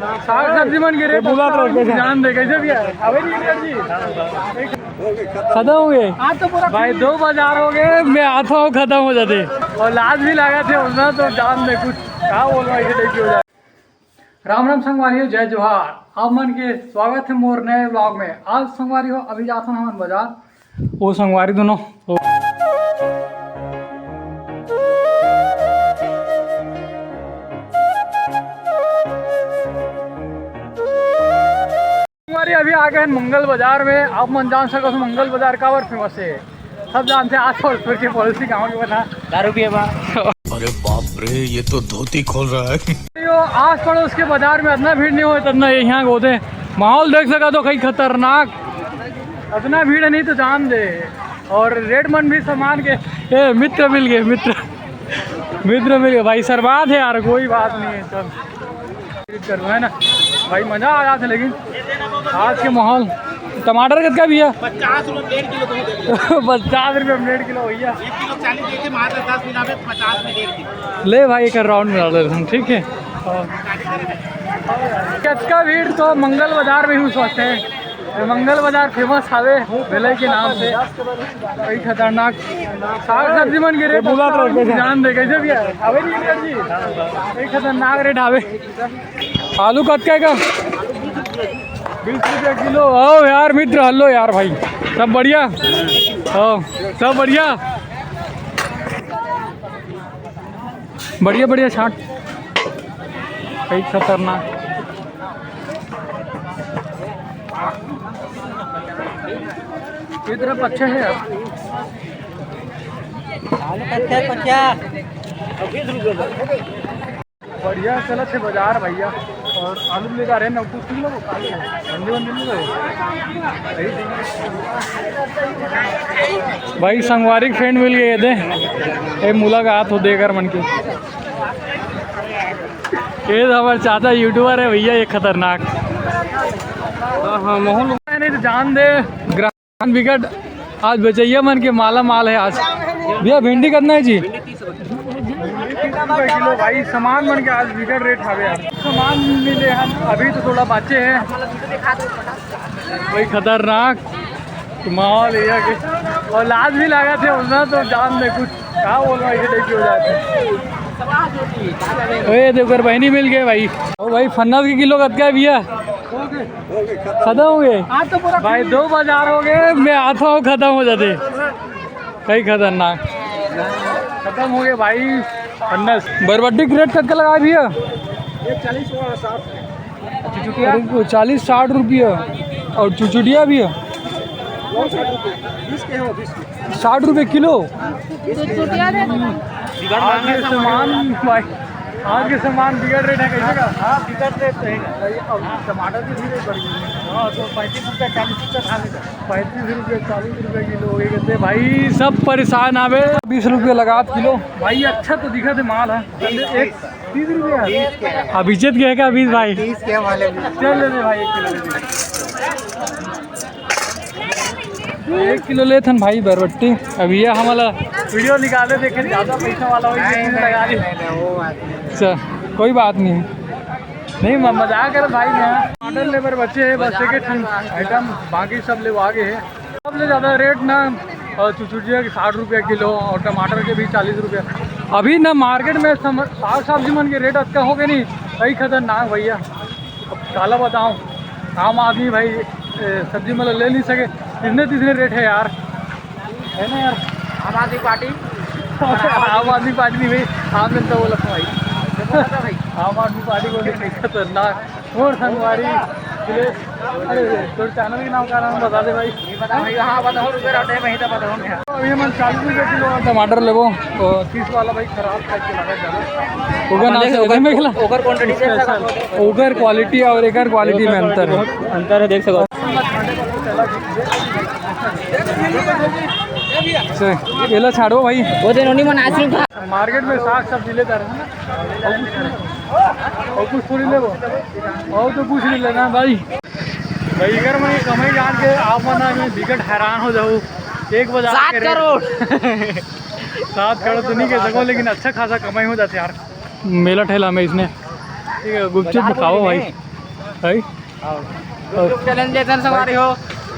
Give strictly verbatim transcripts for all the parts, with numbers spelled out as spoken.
साग सब्जी मन के रेट बुला तो रखे थे। जान दे, कैसे भी है। अबे नहीं, जी। खत्म हो गए। आज तो पूरा भाई, दो बाजार हो गए, मैं आता हूँ, खत्म हो जाते। और लाज भी लगा थे उतना, तो जान दे कुछ। क्या बोलना, ऐसे टाइप की हो जाए। राम राम संगवारी हो, जय जोहार। आप मन के स्वागत है मोर नए व्लॉग में। आज संगवारी हो, अभी जाथन हमन बाजार। वो संगवारी दोनों, तो संगवारी अभी आ गए हैं मंगल बाजार में। आप मन जान सको, मंगल बाजार काबर फेमस है, सब जानते हैं। आज थोड़ी थोड़ी सी पॉलिसी गाँव के बता। दारू पिए बा। अरे बाप रे, ये तो धोती खोल रहा है। यो, आस पड़ोस के बाजार में इतना भीड़ नहीं होता, इतना ये यहाँ होते। माहौल देख सका तो कहीं खतरनाक, इतना भीड़ नहीं तो जान दे। और रेट मन भी सामान के, ए, मित्र मिल गए, मित्र, मित्र मिल गए भाई। सर, बात है यार, कोई बात नहीं है, चल। करूँ, है ना भाई, मजा आ जाता। लेकिन आज के माहौल, टमाटर कितना भैया? पचास रुपये में डेढ़ किलो। पचास रुपये में डेढ़ किलो भैया। एक किलो चालीस देते, मात्र दस मिला में पचास में डेढ़ किलो। ले भाई, एक राउंड मिला ले हम, ठीक है। हाँ। कतका भीड़ तो मंगल बाजार में ही सोचते हैं। मंगल बाजार फेमस हावे भेलई के नाम से। कई खतरनाक साग सब्जी मन के रेट बुला तो रखे थे। जान दे, कैसे भी है। हावे नहीं रेट जी, कई खतरनाक रेट हावे। आलू कतका है का? बीस रुपया किलो। आओ यार मित्र, हेलो यार भाई, सब बढ़िया? हाँ, सब बढ़िया, बढ़िया बढ़िया छाट। कई खतरनाक। ये तरफ अच्छा है यार। आलू कच्चा है, कच्चा। बढ़िया चलत है बाजार भैया। और आलू लेकर आ रहे हैं ना, कुछ नहीं लोग, आलू है। मंडी वंडी नहीं लोग। भाई, संगवारी के फ्रेंड मिल गए थे, ए, मुलाकात हो देकर मन की। ये तो हमारे चाचा यूट्यूबर है भैया, ये खतरनाक। हाँ, हाँ, मोहन। नहीं तो जान दे, ग्राहक विकट आज बेचैया मन के माला माल है आज। भैया, भिंडी कितना है जी? भिंडी तीस रुपये किलो भाई, सामान मन के आज विकट रेट हावे यार। सामान मिले हम अभी तो थोड़ा बचे हैं। भाई, खतरनाक माहौल है के। और लाज भी लगा थे उतना, तो जान दे कुछ, क्या बोलना, ऐसे टाइप की हो जाते। ओए, देख, बहनी मिल गए भाई। ओ भाई, फन्नस के किलो कतका है भैया? खत्म हो गए। आज तो पूरा भाई, दो बाजार हो गए, मैं आता हूँ, खत्म हो जाते। कई खतरनाक। खत्म हो गए भाई, फन्नस। बरबट्टी के रेट कतका लगा भैया? एक चालीस वाला साठ। अरे, वो चालीस, साठ रुपया। और चुचुड़िया भी है? कौन सा? बीस के हो, बीस के। साठ रुपये किलो। तो चुटिया दे दो। आज के सामान भाई, आज के सामान बिगड़ रेट है, कैसे का? हाँ, बिगड़ रेट तो है। भाई, अब टमाटर की भी रेट बढ़ गई है। हाँ, तो पैंतीस रुपये, चालीस रुपये खा लेगा। पैंतीस रुपये, चालीस रुपये किलो हो गए, कहते भाई, सब परेशान आवे। बीस रुपये लगा किलो। भाई, अच्छा तो दिखा थे माल, है एक तीस रुपये। अभिजीत के है क्या, अभिजीत भाई? तीस के वाले भी। चल ले भाई, एक किलो ले ले। एक किलो लेथन भाई बरबट्टी। अब ये हमला वीडियो निकाले, देखे ज्यादा पैसा वाला हो, नहीं, इसमें नहीं, लगा दी। नहीं, नहीं, वो बात नहीं। अच्छा, कोई बात नहीं। नहीं, म-, मजाक कर भाई, मैं टमाटर लेबर बचे हैं बस, एक ठन आइटम, बाकी सब ले आगे है। सबसे ज्यादा रेट ना, और चुचुड़िया के साठ रुपया किलो और टमाटर के भी चालीस रुपया। अभी ना मार्केट में सम-, साग सब्जी मन के रेट अतका हो गए नहीं, कई खतरनाक भैया। अब काला बताऊं, आम आदमी भाई, ए, सब्जी मतलब ले नहीं सके, इतने तितने रेट है यार, है ना यार? आम आदमी पार्टी। आम आदमी पार्टी नहीं भाई, आम जनता बोला था भाई। भाई। आम आदमी पार्टी को भी खतरनाक। और संगवारी, अरे, तोर चैनल के नाम का नाम बता दे भाई। ये बता भाई, हाँ, बताओ, रुपये रहते हैं, वहीं तो बताओ भैया। अभी हम चालीस रुपये किलो टमाटर लेबो, तो तीस वाला भाई खराब टाइप के लगा ज्यादा। ओकर नाम से, ओकर में खेला? ओकर क्वांटिटी से special। ओकर क्वालिटी और एकर क्वालिटी में अंतर है। अंतर है, देख सको। से, ये लो छाड़ो भाई। वो दिन उन्हीं मन आइसक्रीम खा। मार्केट में साग सब्जी लेता रहता ना। और कुछ थोड़ी लेबो। और तो कुछ नहीं लेना भाई। भाई, इकर मन के कमाई जान के आप मन में बिकट हैरान हो जाओ। एक बाजार सात के रेट करोड़। सात करोड़ तो नहीं कह सको, लेकिन अच्छा खासा कमाई हो जाते यार। मेला ठेला में इसने, ठीक है, गुपचुप बाजार खाओ बोल भाई। रहे हैं। भाई, चैलेंज लेते हैं हमारे हो।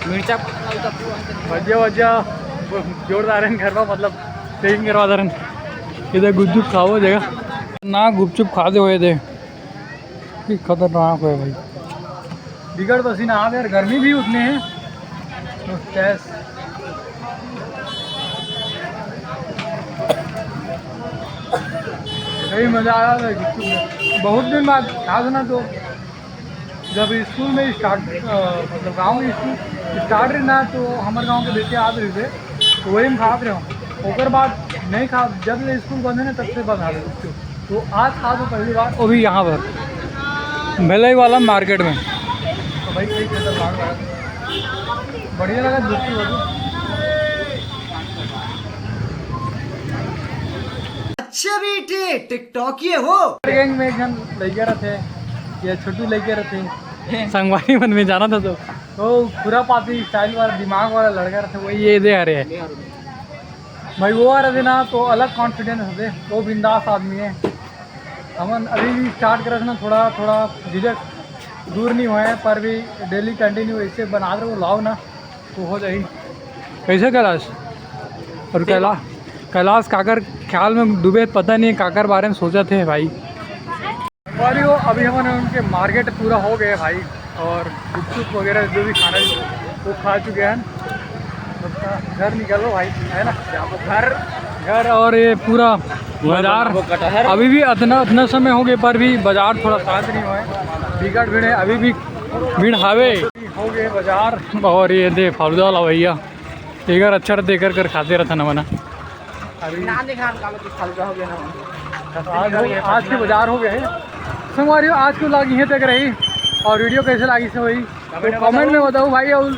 मिर्चा, भजिया भजिया जोरदार है घर में, मतलब सेटिंग करवा दे रहे हैं। इधर गुपचुप खाओ जगह ना, गुपचुप खाते हुए थे। ये खतरनाक है भाई। बिगड़ पसीना आ गया, गर्मी भी उतने है। तो कैस-, सही मज़ा आया था गुपचुप में। बहुत दिन बाद खास ना, तो जब स्कूल में स्टार्ट, मतलब गाँव में स्कूल स्टार्ट रहे ना, तो हमारे गाँव के बेटे आते रहे थे, तो वही हम खाते रहे। ओकर बाद नहीं खा, जब ले स्कूल बंद है ना, तब से बंद आ रहे गुपचुप। तो आज खा तो पहली बार, वो भी यहाँ पर भिलाई वाला मार्केट में। तो भाई, सही खतरनाक लगा, बढ़िया लगा, दुखी हो गया। अच्छा बेटे, टिकटॉक ये हो। गैंग में एक जन लड़का रहते, या छोटू लड़का रहते, संगवारी मन में जाना था तो, वो खुरापाती स्टाइल वाला, दिमाग वाला लड़का रहते, वही ये दे आ रहे हैं। भाई, वो आ रहे थे ना, तो अलग कॉन्फिडेंस होते, वो बिंदास आदमी है। हमन अभी भी स्टार्ट करे थे ना, थोड़ा थोड़ा झिझक दूर नहीं हुए हैं, पर भी डेली कंटिन्यू ऐसे बना रहे, वो लाओ ना, तो हो जाही। कैसे कैलाश? और कैला-, कैलाश काकर ख्याल में डूबे, पता नहीं काकर बारे में सोचा थे भाई। और यो, अभी हमन उनके मार्केट पूरा हो गए भाई, और गुपचुप वगैरह जो भी खाना है, वो खा चुके हैं। सबका घर निकलो भाई, है ना? घर, घर और ये पूरा बाजार। वो कटहर। अभी भी अतना, अतना समय हो गए, पर भी बाजार थोड़ा शांत नहीं हुआ है, बिकट भीड़ है, अभी भी भीड़ हावे। हो गए बाजार, और ये दे फालूदा वाला भैया, एकर अच्छा रहते, एकर कर खाते रहता ना मना। अभी ना देखा हम कालो कुछ फालूदा हो गया ना। आज हो, आज के बाजार हो गए हैं संगवारी हो। आज के vlog यहीं तक रही, और वीडियो कैसे लागी से वही तो कमेंट में बताओ भाई, और